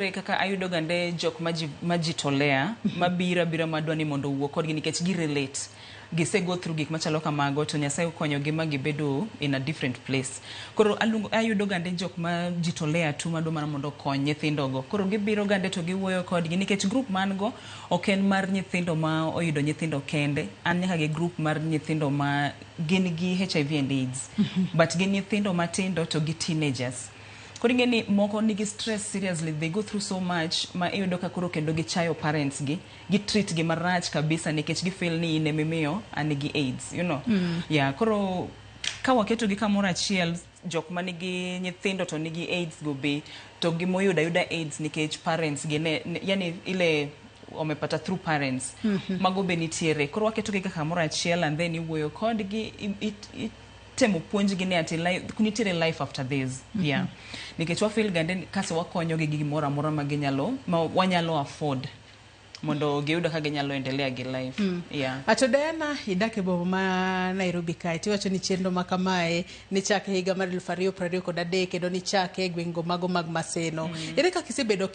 Kaka ayudo gande jok majitolea mabiro abira madwa ni mondo owuo kodgi nikech gi relate, gise go through gik machalo kamago, to Nyasaye okonyogi ma gibedo in a different place. Koro aluongo, ayudo gande jok ma jitolea tu madwa mana mondo okony nyithindogo. Koro gibiro gande to giwuoyo kodgi nikech group man go ok en mar nyithindo ma oyudo nyithindo kende. An nyaka gi group mar nyithindo ma gin gi HIV and AIDS, but gin nyithindo matindo to gi teenagers. Koro ing'e ni moko nigi stress, seriously, they go through so much ma iyudo ka koro kendo gichayo parents gi, gi treat gi marach kabisa nikech gi feel ni in emimiyo an gi AIDS. Yeah, koro ka waketo gi kamoro achiel, jok manigi nyithindo to nigi AIDS go be, to gimoyudo ayuda AIDS nikech parents gi ne yani ile wamepata through parents, mago be nitiere. Koro waketo gi kamoro achiel and then iwuoyo kodgi, temo puonjgi ni ati nitiere life after this. Yeah, nikech wafeel gande ni kase wakonyogi gi gimoro amora ma ginyalo, ma wanyalo afford mondo giyud kaka ginyalo endelea gi life, yeah. Ato Diana, idak e boma ma Nairobi kae, tiwacho ni chenro ma kamae nichake higa mar 2023 kendo nichake e gwengego mago mag Maseno. Ere kaka isebedo?